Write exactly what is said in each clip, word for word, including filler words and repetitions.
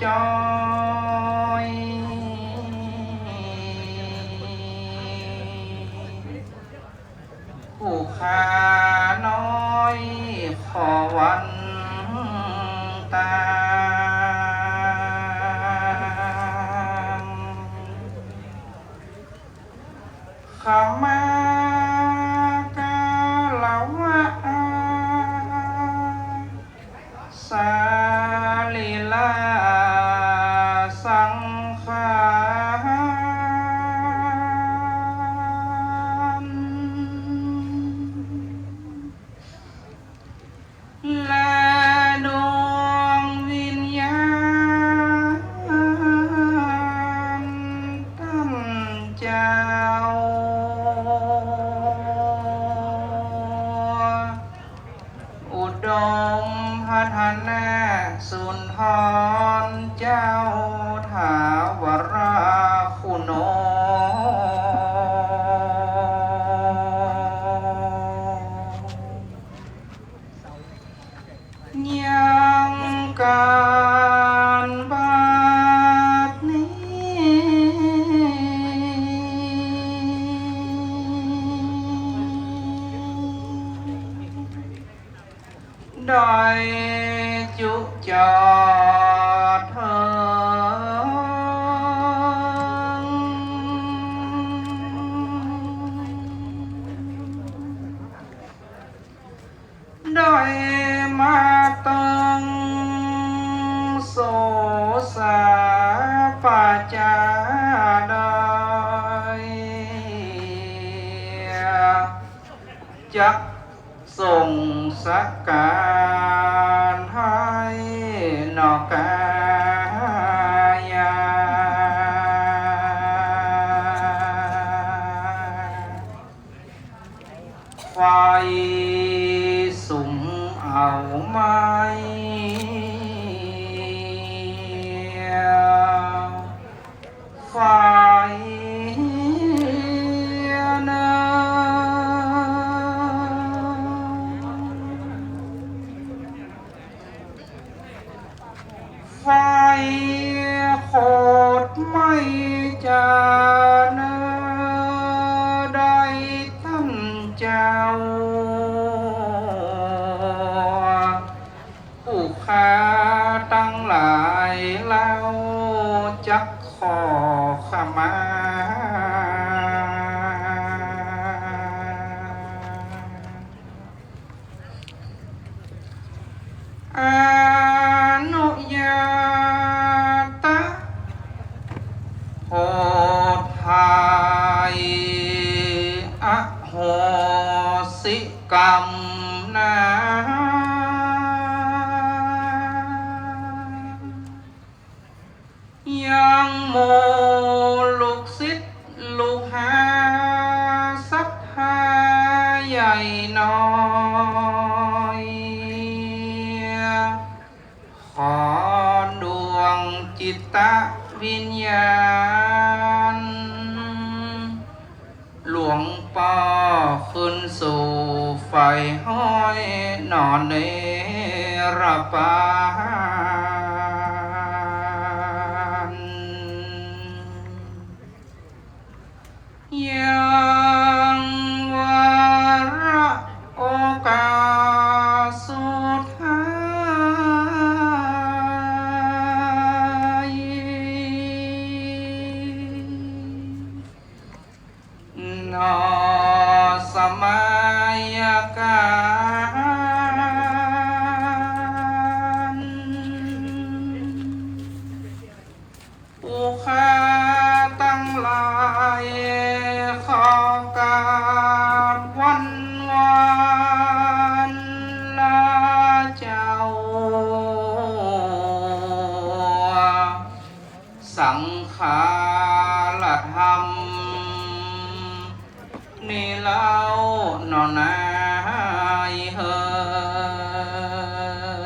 จอย ผู้ข้าน้อยขอวันตาง ขมากาละวะ สรีระสังขาร และดวงวิญญาณต้านเจ้า อุดมพัฒนาสุนทรเจ้าถาวรคุณ ยังก๋านบัดนี้ ได้จุจอดเถิง ได้มาเติงโสสาปาจาได้ จักส่งสักก๋านไหว้นอกก๋ายา ไฟสุมเอาไหม้ ไฟเนิน ไฟโขดไหม้จาเนินได้ต้านเจ้า ผู้ข้าตังหลายเฮาจักขอขมา อนุญาตะ โผดไถ่ อโหสิกรรมนา ยังหมู่ลูกศิษย์ลูกหาศรัทธาใหญ่น้อย ขอดวงจิตวิญญาณ หลวงป้อขึ้นสู่ไฟห้อยหนอเนรปาน ยังวาระโอกาสสุดท้าย หนอสมัยก๋าน ผู้ข้าตังหลายขอกราบวันวานลาเจ้า สังฆาระธรรม นี้เล่าหนอนาเฮ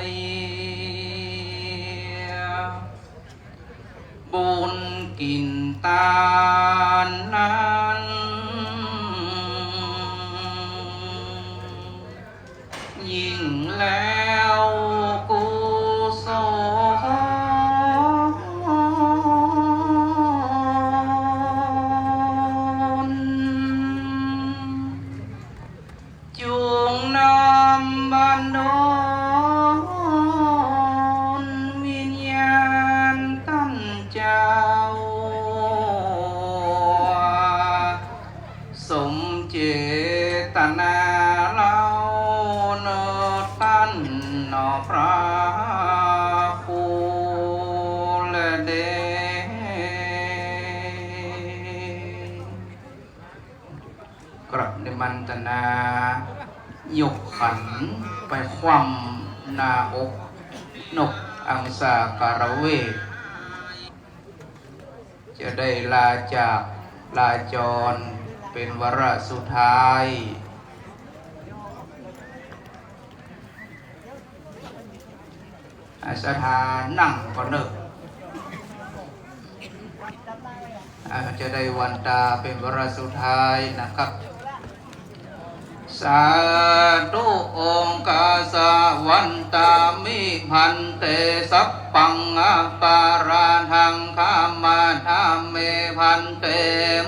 ย บุญกิ๋นตานนั้น ยิ่งแล้วกุศล นาเล่าเนิดต้านหนอพระครูและเดช กราบนิมันตนายกขันไปคว่ำหน้าอกนบอังสาคารเวท จะได้ลาจากลาจรเป๋นวาระสุดท้าย อา ศรัทธานั่งก่อนเน่อ อ่า จะได้วันตาเป๋นวาระสุดท้ายนะครับ สาธุ โอฆาสะวันตามิ ภันเต สัพพัง อปาราธัง ขมาธาเม ภันเต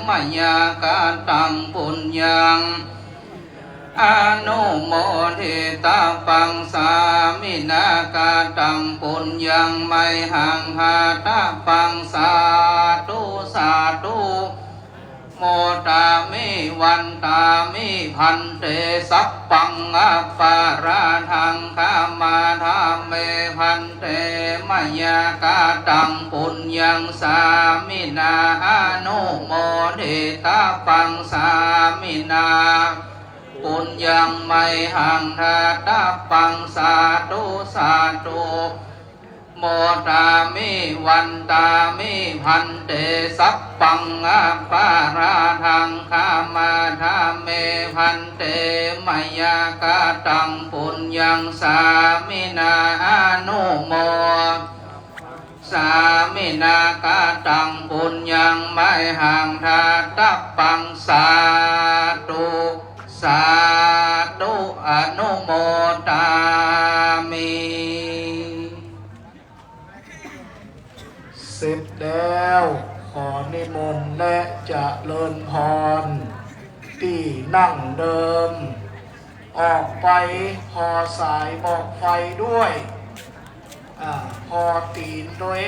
มะยา กะตัง ปุญญัง อนุโมทิตาปัง สามินา กะตัง ปุญญัง มะยหัง ทาตาปัง สาธุ สาธุ โมทามิ วันตามิ ภันเต สัพพัง อปาราธัง ขมาธาเม ภันเต มะยา กะตัง ปุญญัง สามินา อนุโมทิตาปัง สามินา ปุญญัง มะยหัง ทาตาปัง สาธุ สาธุ โมทามิ วันตามิ ภันเต สัพพัง อปาราธัง ขมาธาเม ภันเต มะยา กะตัง ปุญญัง สามินา อนุโม สามินา กะตัง ปุญญัง มะยหัง ทาตาปัง สาธุ สาธุ อนุโมทามิ เสร็จแล้ว ขอนิมนต์และเจริญพร ตี้นั่งเดิม ออกไปห่อสายบอกไฟด้วย อ่า ห่อตี๋นโดย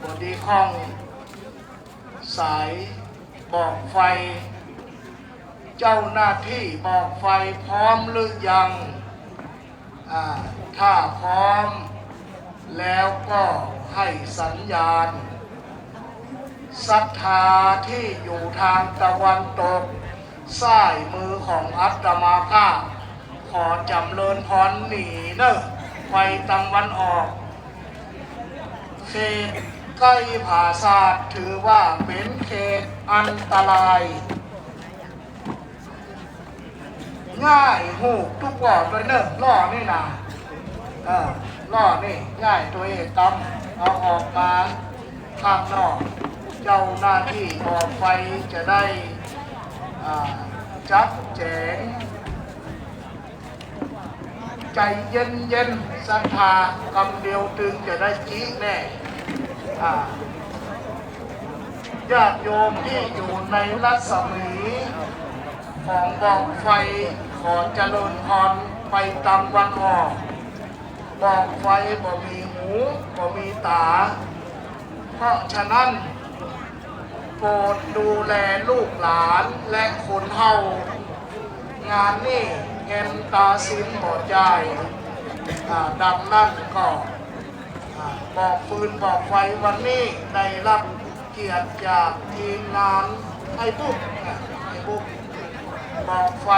บ่ดีข้อง สายบอกไฟ เจ้าหน้าตี้บอกไฟพร้อมหรือยัง อ่า ถ้าพร้อมแล้วก็ให้สัญญาณ ศรัทธาตี้อยู่ตางตะวันตก ซ้ายมือของอาตมาภาพ ขอเจริญพรหนีเน่อ ไปตางวันออก เขตใก้ผาสาทถือว่าเป๋นเขตอันตราย ย้ายฮูกตุ๊กหว่อตวยเน่อ ล้อนี่นา เออ ล้อนี่ย้ายตวยตำ เอาออกมาข้างนอก เจ้าหน้าตี้บอกไฟจะได้ อ่า จัดแจ๋ง ใจ๋เย็นๆ ศรัทธา กำเดียวตึงจะได้จี๊แน่ อ่า ญาติโยมตี้อยู่ในรัศมีของบอกไฟ ขอเจริญพร ไปตางวันออก บอกไฟบ่มีหู บ่มีต๋า เพราะฉะนั้น โปรดดูแลลูกหลานและคนเฒ่า งานนี้เงินต๋าสินบ่จ่าย อ่า ดังนั้นก็ อ่า บอกฟืนบอกไฟวันนี้ได้รับเกียรติจากทีมงานไอ้บุ๊ก อ่า ไอ้บุ๊ก บอกไฟ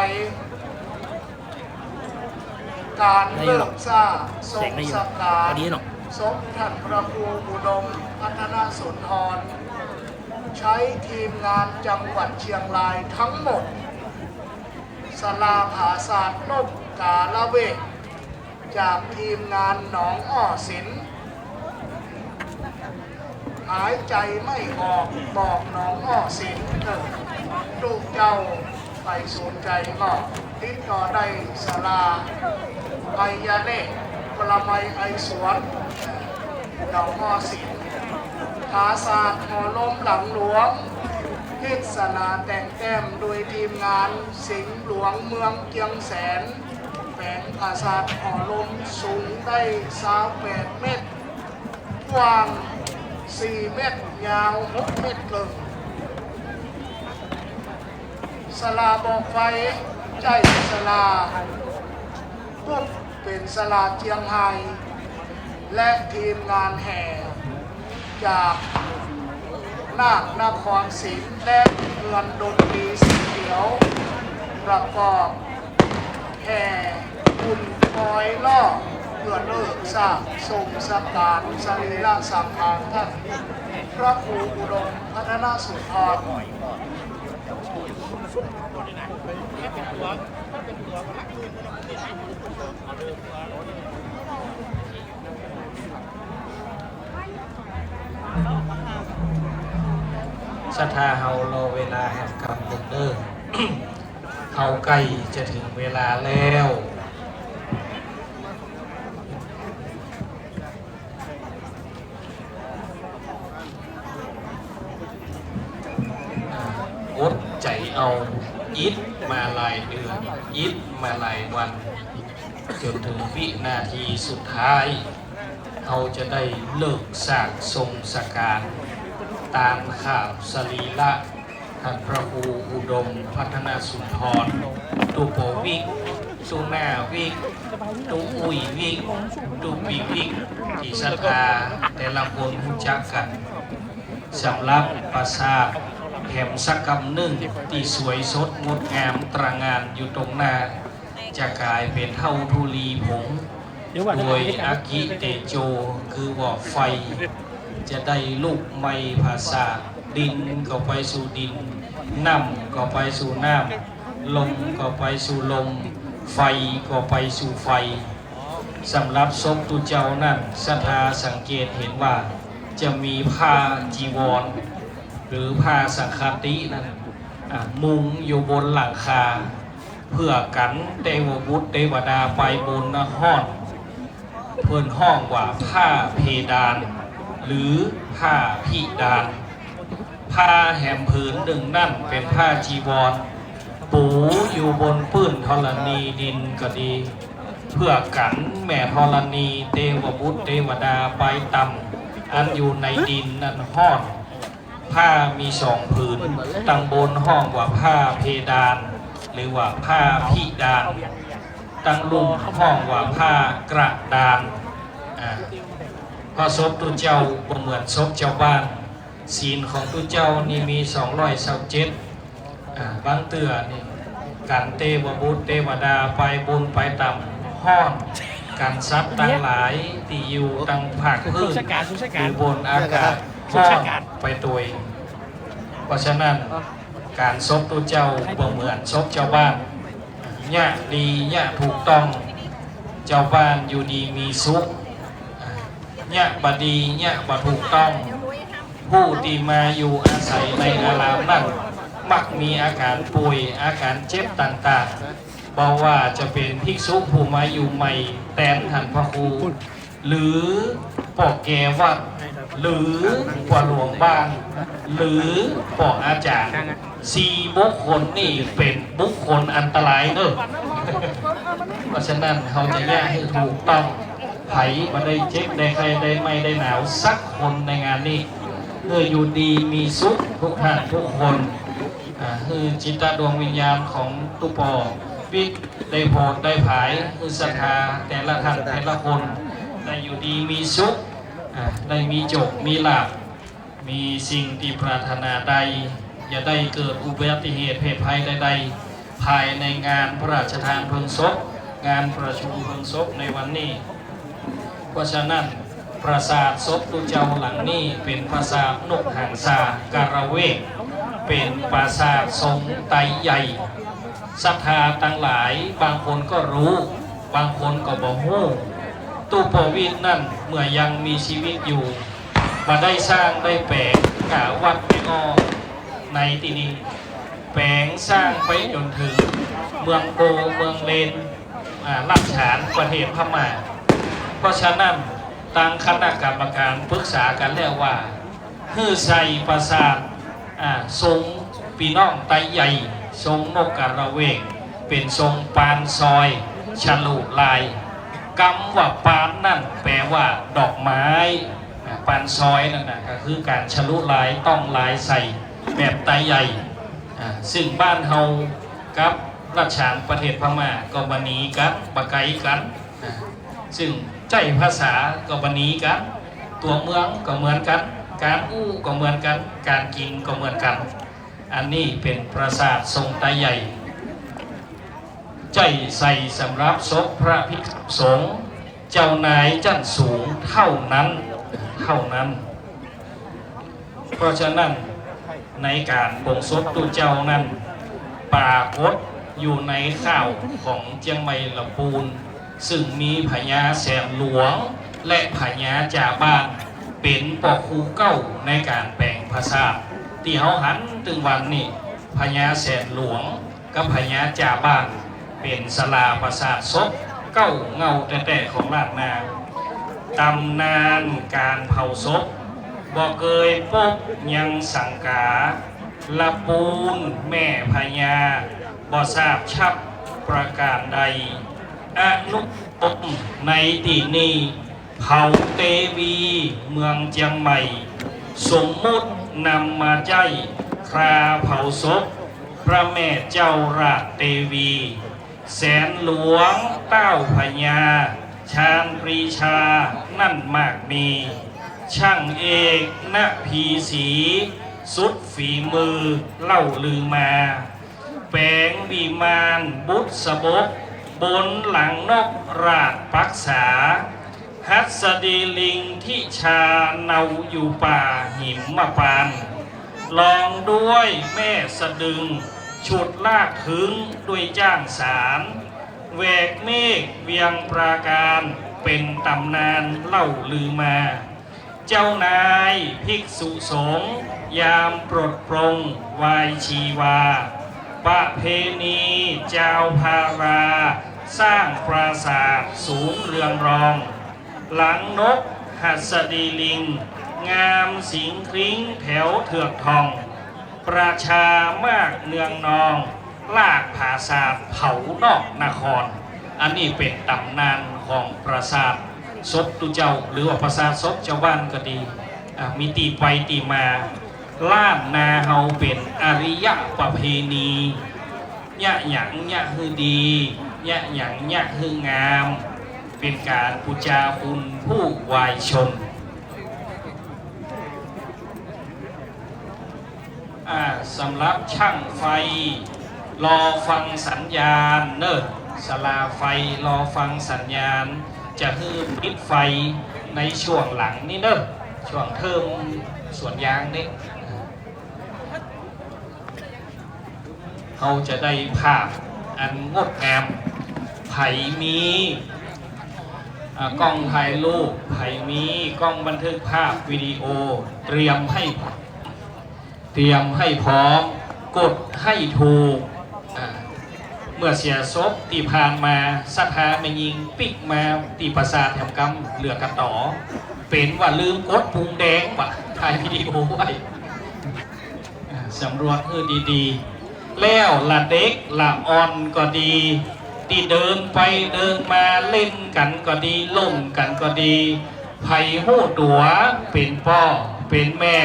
ก๋านเริ่มสร้างทรงสักการะศพต้านพระครูอุดมพัฒนสุนทร ใช้ทีมงานจังหวัดเชียงรายทั้งหมด ศาลาผาสาทนบกาละเวก จากทีมงานหนองอ้อสิน หายใจ๋ไม่ออกบอกหนองอ้อสินเน่อ ตุ๊เจ้าใผสนใจ๋ก็ติดต่อได้ศาลาไอยเนตรปรมัยไอสวน หนองอ้อสิน ผาสาทหอลมหลังหลวง กฤษณาแต่งแต้มโดยทีมงานสิงห์หลวงเมืองเจียงแสน แป๋งผาสาทหอลมสูงได้ซาวแปดเมตร กว้างสี่เมตร ยาวหกเมตรเกิ่ง ศาลาบอกไฟ ใจ๊ศาลา เป๋นศาลาเจียงไฮ้ และทีมงานแห่จากนาคนครศรีและเฮือนดนตรีสีเขียว ประกอบแห่บุญปอยล้อ เปื้อเลิกซากทรงสการสรีระสังขารต้านพระครูอุดมพัฒนสุนทร ศรัทธาเฮารอเวลาแหมกำนึ่งเน่อ เฮาใก้จะเถิงเวลาแล้ว อดใจ๋เอา อิดมาหลายเดือน อิดมาหลายวัน จ๋นเถิงวินาทีสุดท้าย เฮาจะได้เลิกซากทรงสการ ตานขาบสรีระ ต้านพระครูอุดมพัฒนสุนทร ตุ๊ปอวิก ตุ๊หน้าวิก ตุ๊อุ้ยวิก ตุ๊ปีวิก ตี้ศรัทธาแต่ละคนฮู้จักกั๋น สำหรับปราสาทแหมสักกำนึ่งตี้สวยสดงดงามตระหง่านอยู่ตรงหน้า จะก๋ายเป๋นเต้าธุลีผง โดยอกิเตโจ คือว่าไฟ จะได้ลุกไหม้ปราสาท ดินก็ไปสู่ดิน น้ำก็ไปสู่น้ำ ลมก็ไปสู่ลม ไฟก็ไปสู่ไฟ สำหรับศพตุ๊เจ้านั้น ศรัทธาสังเกตเห็นว่าจะมีผ้าจีวร หรือผ้าสังฆาตินั้น อ่า มุงอยู่บนหลังคา เปื้อกั๋นเตวบุตรเตวดาไปบุญนะฮ้อน เปิ้นฮ้องว่าผ้าเพดาน หรือผ้าพิดาน ผ้าแหมผืนนึ่งนั้นเป๋นผ้าจีวร ปูอยู่บนปื้นธรณีดินก็ดี เปื้อกั๋นแม่ธรณีเตวบุตรเตวดาไปต่ำ อันอยู่ในดินนั้นฮ้อน ผ้ามีสองผืน ตังบนฮ้องว่าผ้าเพดาน หรือว่าผ้าพิดาน ตังลุ่มฮ้องว่าผ้ากระดาน อ่า เพราะศพตุ๊เจ้าบ่เหมือนศพจาวบ้าน ศีลของตุ๊เจ้านี่มีสองร้อยซาวเจ็ด อ่า บางเตื้อนี่ กั๋นเตวบุตรเตวดาไปบุญไปต่ำฮ้อน กั๋นสัตว์ตังหลายตี้อยู่ตังภาคพื้น อยู่บนอากาศฮ้อนไปตวย เพราะฉะนั้น ก๋านศพตุ๊เจ้าบ่เหมือนศพจาวบ้าน เยียะดีเยียะถูกต้อง จาวบ้านอยู่ดีมีสุข เยียะบ่ดีเยียะบ่ถูกต้อง ผู้ตี้มาอยู่อาศัยในอารามนั้น มักมีอาก๋านป่วย อาก๋านเจ็บต่างๆ บ่ว่าจะเป๋นภิกษุผู้มาอยู่ใหม่แตนต้านพระครู หรือป้อแก่วัด หรือป้อหลวงบ้าน หรือป้ออาจ๋ารย์ สี่บุคคลนี่เป๋นบุคคลอันตรายเน่อ เพราะฉะนั้นเฮาจะเยียะหื้อถูกต้อง ใผบ่ได้เจ็บได้ไข้ได้ไหม้ได้หนาวสักคนในงานนี้ หื้ออยู่ดีมีสุขทุกท่านทุกคน อ่า หื้อจิตดวงวิญญาณของตุ๊ปอวิกได้โผดได้ผาย หื้อศรัทธาแต่ละท่านแต่ละคน ได้อยู่ดีมีสุข อ่า ได้มีโจคมีลาภ มีสิ่งตี้ปรารถนาได้ อย่าได้เกิดอุบัติเหตุเพศภัยใดๆ ภายในงานพระราชทานเพลิงศพ งานประชุมเพลิงศพในวันนี้ เพราะฉะนั้น ปราสาทศพตุ๊เจ้าหลังนี้เป๋นปราสาทนกหังสาคารเวก เป๋นปราสาททรงไตใหญ่ ศรัทธาตังหลายบางคนก็ฮู้ บางคนก็บ่ฮู้ ตุ๊ปวิกนั้นเมื่อยังมีชีวิตอยู่ บ่ได้สร้างได้แป๋งก๋าวัดไปอ้อในตี้นี้ แป๋งสร้างไปจ๋นเถิงเมืองโก เมืองเลน อ่า รัชฉานประเทศพม่า เพราะฉะนั้น ตังคณะกรรมก๋านปรึกษากั๋นแล้วว่า หื้อใส่ปราสาท อ่า ทรงปี้น้องไตใหญ่ ทรงนกกระเวก เป๋นทรงปานซอย ฉลุลาย กำว่าปานนั้นแป๋ว่าดอกไม้ อ่า ปานซอยนั้นน่ะ ก็คือก๋านฉลุลาย ต้องลายใส่แบบไตใหญ่ อ่า ซึ่งบ้านเฮากับ ราชสถานประเทศพม่าก็บ่หนีกั๋น บ่ไก๋กั๋นนะ ซึ่งใจ๊ภาษาก็บ่หนีกั๋น ตั๋วเมืองก็เหมือนกั๋น ก๋านอู้ก็เหมือนกั๋น ก๋านกิ๋นก็เหมือนกั๋น อันนี้เป๋นปราสาททรงไตใหญ่ ใจ๊ใส่สำหรับศพพระภิกษุสงฆ์ เจ้านายจั้นสูงเต้านั้น เต้านั้น เพราะฉะนั้น ในก๋านโปงศพตุ๊เจ้านั้น ปรากฏอยู่ในข่าวของเจียงใหม่ละปูน ซึ่งมีพญาแสนหลวง และพญาจ่าบ้าน เป๋นป้อครูเก๊าในก๋านแป๋งปราสาท ตี้เฮาหันตึงวันนี้ พญาแสนหลวง กับพญาจ่าบ้าน เป๋นศาลาปราสาทศพเก๊าเง่าแต๊ๆ ของล้านนา ต๋ำนานก๋านเผาศพ บ่เกยปบยังสังก๋า ละปูนแม่พญา บ่ทราบชับประก๋านใด อนุกรมในตี้นี้ เผาเตวีเมืองเจียงใหม่ สมมุตินำมาใจ๊คราเผาศพ พระแม่เจ้าราชเตวี แสนหลวงเต้าพญา ชาญปรีชานั่นมากมี ช่างเอกณภีสี สุดฝีมือเล่าลือมา แป๋งวิมานบุษบก บนหลังนกราชปักษา หัสดีลิงทิชาเนาอยู่ป่าหิมมะปาน รองด้วยแม่สะดึง ฉุดลากถึงด้วยจ้างสาร แหวกเมฆเวียงปราการ เป๋นต๋ำนานเล่าลือมา เจ้านายภิกษุสงฆ์ ยามปลดปลงวายชีวา ประเพณีจาวพารา สร้างปราสาทสูงเรืองรอง หลังนกหัสดีลิง งามสิงคลิ้งแถวเถือกทอง ประชามากเนืองนอง ลากผาสาทเผานอกนคร อันนี้เป๋นต๋ำนานของปราสาทศพตุ๊เจ้า หรือว่าปราสาทศพจาวบ้านก็ดี อ่า มีตี้ไปตี้มา ล้านนาเฮาเป๋นอาริยประเพณี เยียะหยังเยียะหื้อดี เยียะหยังเยียะหื้องาม เป๋นก๋านปู๋จาคุณผู้วายชน อ่า สำหรับช่างไฟ รอฟังสัญญาณเน่อ ศาลาไฟ รอฟังสัญญาณ จะหื้อปิดไฟในช่วงหลังนี้เน่อ ช่วงเทิมสวนยางนี้ เฮาจะได้ภาพอันงดงาม ใผมี อ่า กล้องถ่ายรูป ใผมีกล้องบันทึกภาพวิดีโอ เตรียมให้ เตรียมให้พร้อม กดให้ถูก อ่า เมื่อเสียศพตี้ผ่านมา ศรัทธาแม่ญิงปิ๊กมาตี้ปราสาทแหมกำ เหลือกระต๋อ เป๋นว่าลืมกดปุ่มแดง ว่าถ่ายวิดีโอไว้ อ่า สำรวจหื้อดีๆ แล้วละเด็กละอ่อนก็ดี ตี้เดินไปเดินมาเล่นกั๋นก็ดี ล่นกั๋นก็ดี ใผฮู้ตั๋วเป๋นป้อ เป๋นแม่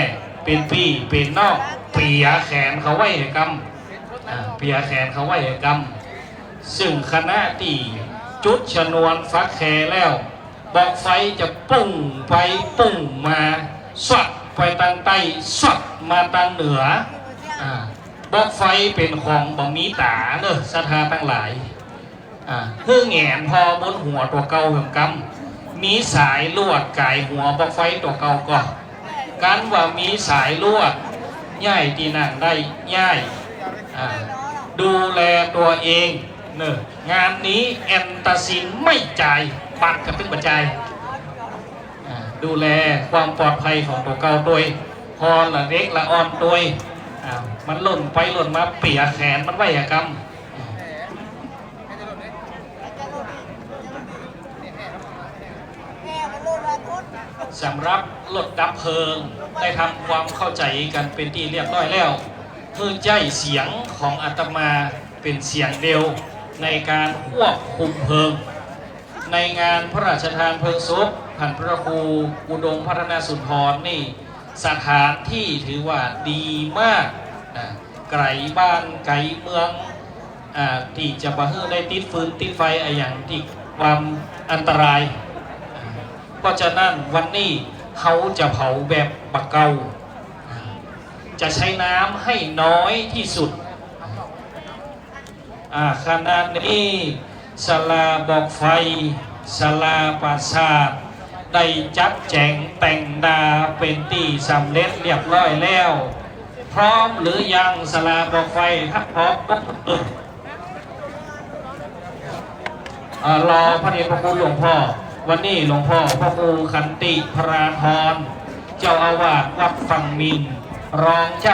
เป๋นปี้ เป๋นน้อง เปียแขนเขาไว้แหมกำ อ่า เปียแขนเขาไว้แหมกำ ซึ่งขณะตี้จุดชนวนฝักแคแล้ว บอกไฟจะปุ้งไปปุ้งมา สวัดไปตางใต้ สวัดมาตางเหนือ อ่า บอกไฟเป๋นของบ่มีต๋าเน่อ ศรัทธาตังหลาย อ่า หื้อแหงนผ่อบนหัวตั๋วเก่าแหมกำ มีสายลวดก๋ายหัวบอกไฟตั๋วเก่าก่อ กันว่ามีสายลวด ย้ายตี้นั่งได้ ย้าย อ่า ดูแลตั๋วเองเน่อ งานนี้แอนตาซินไม่จ่าย บาทกระตึ้งบ่จ่าย อ่า ดูแลความปลอดภัยของตั๋วเก่าตวย ผ่อละเด็กละอ่อนตวย อ่า มันล่นไปล่นมาเปียแขนมันไว้แหมกำ สำหรับรถดับเพลิงได้ทำความเข้าใจ๋กั๋นเป๋นตี้เรียบร้อยแล้ว หื้อใจ๊เสียงของอาตมาเป๋นเสียงเดียวในก๋านควบคุมเพลิง ในงานพระราชทานเพลิงศพท่านพระครูอุดมพัฒนสุนทรนี่ สถานตี้ถือว่าดีมากนะ ไก๋บ้านไก๋เมือง อ่า ตี้จะบ่หื้อได้ติดฟืนติดไฟอะหยังตี้ความอันตราย อ่า เพราะฉะนั้นวันนี้เฮาจะเผาแบบบ่าเก่า อ่า จะใจ๊น้ำหื้อน้อยตี้สุด อ่า ขณะนี้ศาลาบอกไฟ ศาลาปราสาท ได้จัดแจ๋งแต่งหน้าเป๋นตี้สำเร็จเรียบร้อยแล้ว พร้อมหรือยังศาลาบอกไฟ ถ้าพร้อมก็เปิด อ่า รอพระเดชพระคุณหลวงพ่อ วันนี้หลวงพ่อพระครูขันติพราธร เจ้าอาวาสวัดฝั่งมิน รองเจ้า